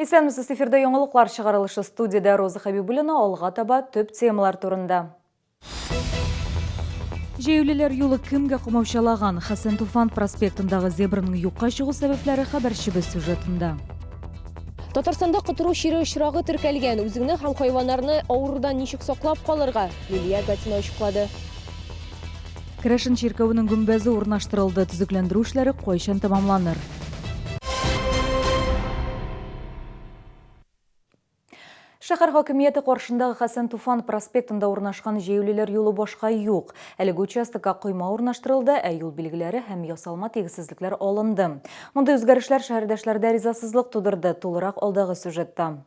Исәнмесез, эфирда яңалыклар чыгарылышы студиядә Роза Хәбибуллина алга таба төп темалар турында. Җәяүлеләр юлы кемгә комаучалаган? Хәсән Туфан проспектындагы зебраның юкка чыгу сәбәпләре хәбәрчебез сюжетында. Татарстанда котыру чире очрагы теркәлгән. Үзеңне һәм хайваннарны авырудан ничек саклап калырга? Лилия Гатина ачыклады. Керәшен чиркәвенең гөмбәзе урнаштырылды. Төзекләндерү эшләре кайчан тәмамланыр? Шәһәр хакимияте каршындагы Хәсән Туфан проспектында урнашкан җәяүлеләр юлы башка юк. Әлеге участокка койма урнаштырылды, ә юл билгеләре һәм ясалма тигезсезлекләр алынды. Мондый үзгәрешләр шәһәрдәшләрдә ризасызлык тудырды. Тулырак алдагы сюжетта.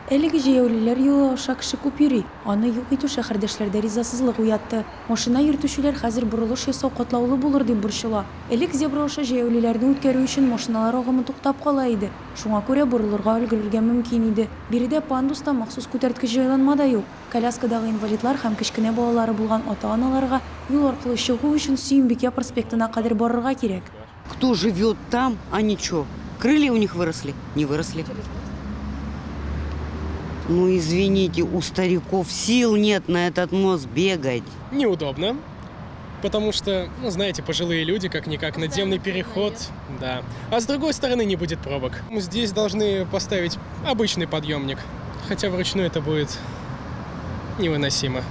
Әлеге җәяүлеләр юлы аша кеше күп йөри, аны юк итү шәһәрдәшләрдә ризасызлык уятты. Машина йөртүчеләр хәзер борылыш ясау катлаулы булыр дип борчыла. Элек зебра аша җәяүлеләрне үткәрү өчен машиналар агымы туктап кала иде, шуңа күрә борылырга өлгерергә мөмкин иде. Биредә пандус та, махсус күтәрткеч җайланма да юк. Коляскадагы инвалидлар һәм кечкенә балалары булган ата-аналарга юл аркылы чыгу өчен Сөембикә проспектына кадәр барырга кирәк. Кто живет там, они чё, крылья у них выросли? Не выросли. Ну, извините, у стариков сил нет на этот мост бегать. Неудобно, потому что, ну, знаете, пожилые люди, как-никак, надземный переход, да. А с другой стороны, не будет пробок. Здесь должны поставить обычный подъемник, хотя вручную это будет невыносимо.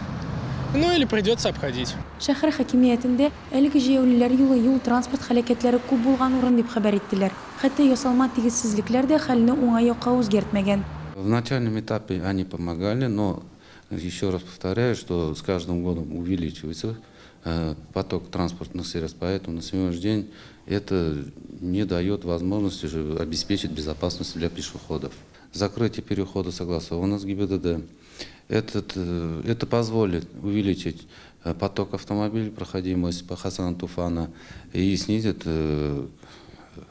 Ну или придется обходить. Шәһәр хакимиятендә Әлеге җәяүлеләр юлы юл-транспорт һәлакәтләре күп булган урын дип хәбәр иттеләр. Хәтта ясалма тигезсезлекләр дә хәлне уңай якка үзгәртмәгән. В начальном этапе они помогали, но еще раз повторяю, что с каждым годом увеличивается поток транспортных средств, поэтому на сегодняшний день это не дает возможности обеспечить безопасность для пешеходов. Закрытие перехода согласовано с ГИБДД. Этот, это позволит увеличить поток автомобилей, проходимость по Хасану Туфана и снизит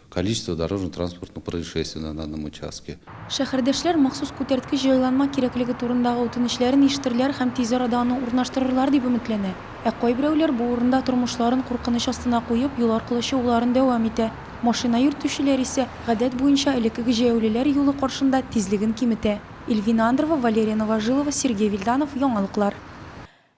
количество дорожно-транспортных происшествий на данном участке. Шәһәрдәшләр махсус күтәрткеч җайланма кирәклеге турындагы үтенечләрен ишетерләр һәм тиз арада аны урнаштырырлар дип өметләнә. Ә кайберәүләр бу урында тормышларын куркыныч астына куеп, юл аркылы чыгуларын дәвам итә. Машина йөртүчеләр исә, гадәт буенча, элеккеге җәяүлеләр юлы каршында тизлеген киметә. Ильвина Андрова, Валерия Новожилова, Сергей Вильданов, Яңалыклар.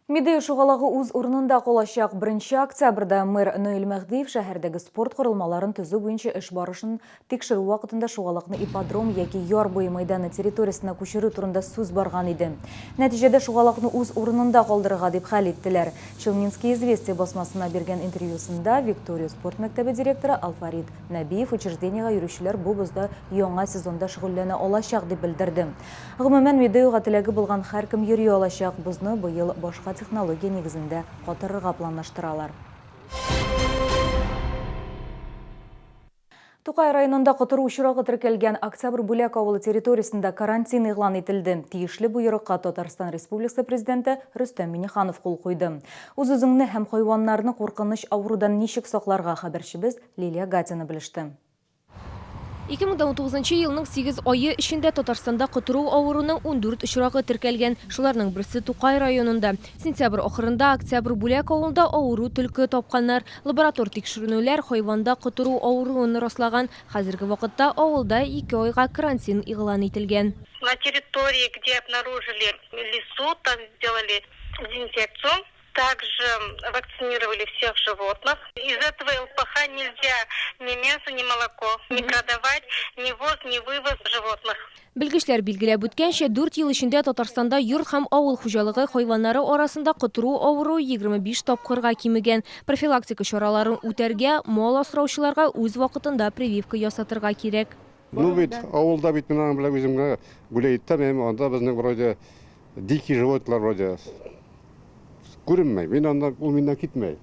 Медея шугалагы үз урынында калачак. Беренче октябрьдә мэр Наил Мәһдиев шәһәрдәге спорт корылмаларын төзү буенча эш барышын тикшерү вакытында шугалакны ипподром яки яр буе мәйданы территориясенә күчерү турында сүз барган иде. Нәтиҗәдә шугалакны үз урынында калдырырга дип хәл иттеләр. Челнинские известия басмасына биргән интервьюсында Виктория спорт мәктәбе директоры Алфарит Нәбиев учреждениегә йөрүчеләр бу бозда яңа сезонда шөгыльләнә алачак дип белдерде. Гомумән, Медеуга теләге булган һәркем йөри алачак. Бозны быел башка технология нигезендә катырырга планлаштыралар. Тукай районында котыру очрагы теркәлгән Октябрь Бүләк авылы территориясендә карантин игълан ителде. Тиешле боерыкка Татарстан Республикасы Президенты Рөстәм Миңнеханов кул куйды. Үз-үзеңне һәм хайваннарны куркыныч авырудан ничек сакларга, хәбәрчебез Лилия Гатина белеште. 2019 елның сигез ае эчендә Татарстанда котыру авыруының 14 очрагы теркәлгән. Шуларның берсе Тукай районында. Сентябрь ахырында Октябрь Бүләк авылында авыру төлке тапканнар. Лаборатор тикшеренүләр хайванда котыру авыруын раслаган. Хәзерге вакытта авылда ике айга карантин игълан ителгән. На территории, где обнаружили лису, там сделали дезинфекцию. Также вакцинировали всех животных. Из этого ЛПХ нельзя ни мясо, ни молоко не продавать, ни ввоз, ни вывоз животных. Белгечләр билгеләп үткәнчә, дүрт ел эчендә Татарстанда йорт һәм авыл хуҗалыгы хайваннары арасында котыру авыруы 25 тапкырга кимегән. Профилактика чараларын үтәргә, мал асраучыларга үз вакытында прививка ясатырга кирәк. Ну бит, авылда бит мин аның белән үзем генә гулять итәм, анда безнең вроде дикий животныйлар вроде күренмәй. Мин аннан, ул миннән китмәй.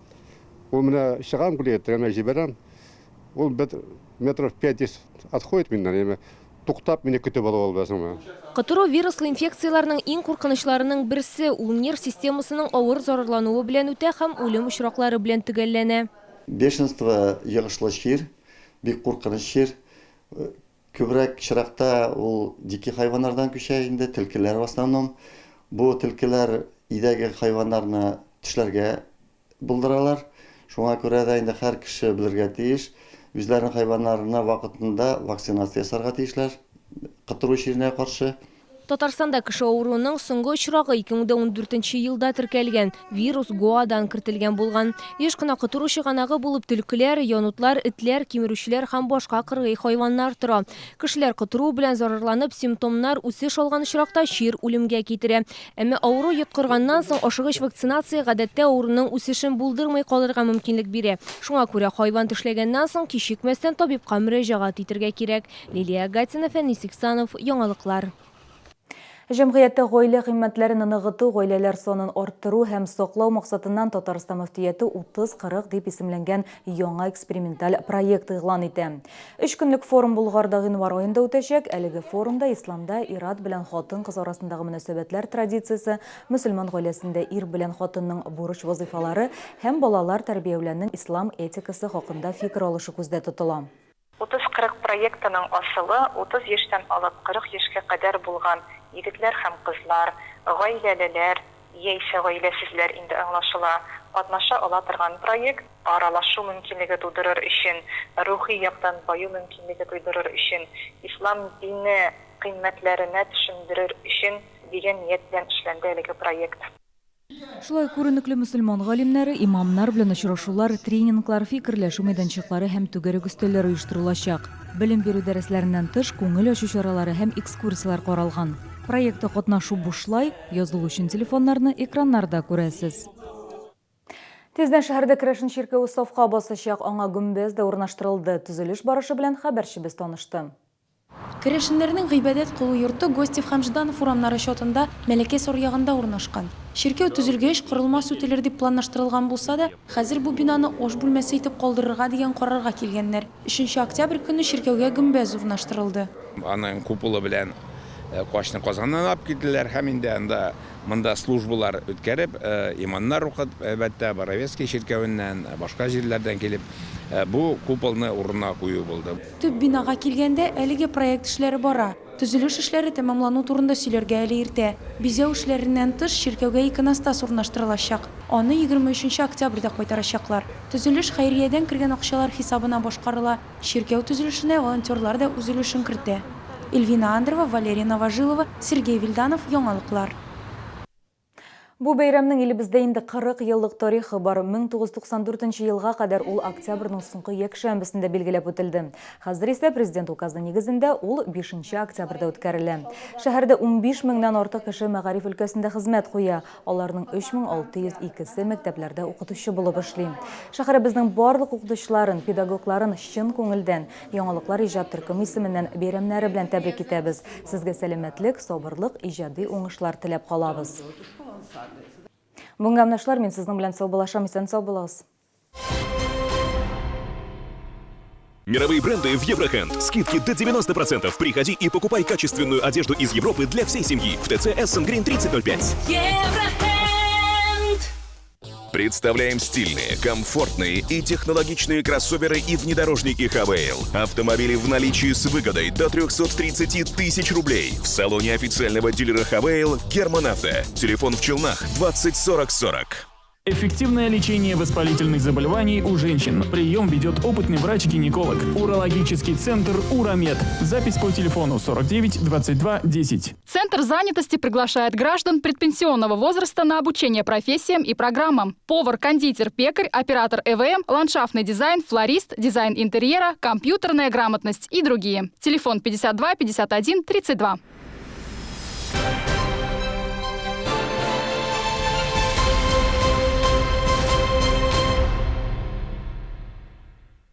Ул менә чыгам гулять, әмма җибәрәм. Ул бер метров 5 отходит миннән, яме туктап мине көтеп ала ул беләсеңме. Котыру вируслы инфекцияләрнең иң куркынычларының берсе, ул нерв системасының авыр зарарлануы белән үтә һәм үлем очраклары белән төгәлләнә. Бешенство йогышлы чир, бик куркыныч чир. Күбрәк очракта ул дикий хайваннардан күчә инде, төлкеләр в основном. Бу төлкеләр өйдәге хайваннарны тешләргә булдыралар. Шуңа күрә дә инде һәр кеше белергә тиеш, үзләренең хайваннарына вакытында вакцинация ясарга тиешләр. котыру чиренә каршы. Татарстанда кеше авыруының соңгы очрагы 2014 нче елда теркәлгән. Вирус Гоадан кертелгән булган. Еш кына котыру чыганагы булып төлкеләр, янутлар, этләр, кимерүчеләр һәм башка кыргый хайваннар тора. Кешеләр котыру белән зарарланып, симптомнар үсеш алган очракта чир үлемгә китерә. Әмма авыру йоткырганнан соң ашыгыч вакцинация гадәттә авыруның үсешен булдырмый калырга мөмкинлек бирә. Шуңа күрә хайван тешләгәннән соң кичекмәстән табибка мөрәҗәгать итергә кирәк. Лилия Гатина, Фәнис Иксанов, Яңалыклар. Җәмгыятьтә гаилә кыйммәтләрен ныгыту, гаиләләр санын арттыру һәм саклау максатыннан Татарстан мөфтияте 30-40 дип исемләнгән яңа эксперименталь проект игълан итә. Өч көнлек форум Болгарда гыйнвар аенда үтәчәк. Әлеге форумда исламда ир-ат белән хатын-кыз арасындагы мөнәсәбәтләр традициясе, мөселман гаиләсендә ир белән хатынның бурыч-вазыйфалары һәм балалар тәрбияүләнең ислам этикасы хакында фикер алышу күздә тотыла. 30-40 проектының асылы, 30 яшьтән алып 40 яшькә кадәр булган егетләр һәм кызлар, гаиләлеләр яисә гаиләсезләр инде аңлашыла, катнаша ала торган проект, аралашу мөмкинлеге тудырыр өчен, рухи яктан баю мөмкинлеге тудырыр өчен, ислам дине кыйммәтләренә төшендерер өчен дигән ният белән эшләнде әлеге проект. Шулай ук күренекле мөселман галимнәре, имамнар белән очрашулар, тренинглар, фикерләшү мәйданчыклары һәм түгәрәк өстәлләр оештырылачак. Белем бирү дәресләреннән тыш, күңел ачу чаралары һәм экскурсияләр каралган. Проектта катнашу бушлай, язылу өчен телефоннарны экраннарда күрәсез. Тиздән шәһәрдә керәшен чиркәве сафка басачак, аңа гөмбәз дә урнаштырылды. Төзелеш барышы белән хәбәрчебез танышты. Керәшеннәрнең гыйбадәт кылу йорты Гостев һәм Жданов урамнары чатында, Мәләкәс аръягында урнашкан. Чиркәү төзелгәч, корылма сүтелер дип планлаштырылган булса да, хәзер бу бинаны аш бүлмәсе итеп калдырырга дигән карарга килгәннәр. Өченче октябрь көнне чиркәүгә гөмбәз урнаштырылды. Аның куполы белән качны Казаннан алып килделәр һәм инде анда монда службалар үткәреп, иманнар укытып, әлбәттә, Боровецкий чиркәвеннән, башка җирләрдән килеп, бу куполны урынына кую булды. Төп бинага килгәндә, әлеге проект эшләре бара. Төзелеш эшләре тәмамлану турында сөйләргә әле иртә. Бизәү эшләреннән тыш, чиркәүгә иконостас урнаштырылачак. Аны 23 октябрьдә кайтарачаклар. Төзелеш хәйриядән кергән акчалар хисабына башкарыла. Чиркәү төзелешенә волонтерлар да үз өлешен кертә. Эльвина Андрова, Валерия Новожилова, Сергей Вильданов, Яңалыклар. Бу бәйрәмнең илебездә инде 40 еллык тарихы бар. 1994 елга кадәр ул октябрьнең соңгы якшәмбесендә билгеләп үтелде. Хәзер исә президент указы нигезендә ул 5 октябрьдә үткәрелә. Шәһәрдә 15 меңнән артык кеше мәгариф өлкәсендә хезмәт куя. Аларның 3602-се мәктәпләрдә укытучы булып эшли. Шәһәребезнең барлык укытучыларын, педагогларын чын күңелдән Яңалыклар иҗат төркеме исеменнән бәйрәмнәре белән тәбрик итәбез. Сезгә сәламәтлек, сабырлык, иҗади уңышлар теләп калабыз. Бүгенге менә шулар, мин сезнең белән саубуллашам, исән-сау булыгыз. Мировые бренды в Еврохенд. Скидки до 90%. Приходи и покупай качественную одежду из Европы для всей семьи. В ТЦ Эссен Грин 3005. Еврохенд! Представляем стильные, комфортные и технологичные кроссоверы и внедорожники Хавейл. Автомобили в наличии с выгодой до 330 тысяч рублей. В салоне официального дилера Хавейл Герман Авто. Телефон в Челнах 20 40 40. Эффективное лечение воспалительных заболеваний у женщин. Прием ведет опытный врач-гинеколог. Урологический центр «Урамед». Запись по телефону 49 22 10. Центр занятости приглашает граждан предпенсионного возраста на обучение профессиям и программам. Повар, кондитер, пекарь, оператор ЭВМ, ландшафтный дизайн, флорист, дизайн интерьера, компьютерная грамотность и другие. Телефон 52 51 32.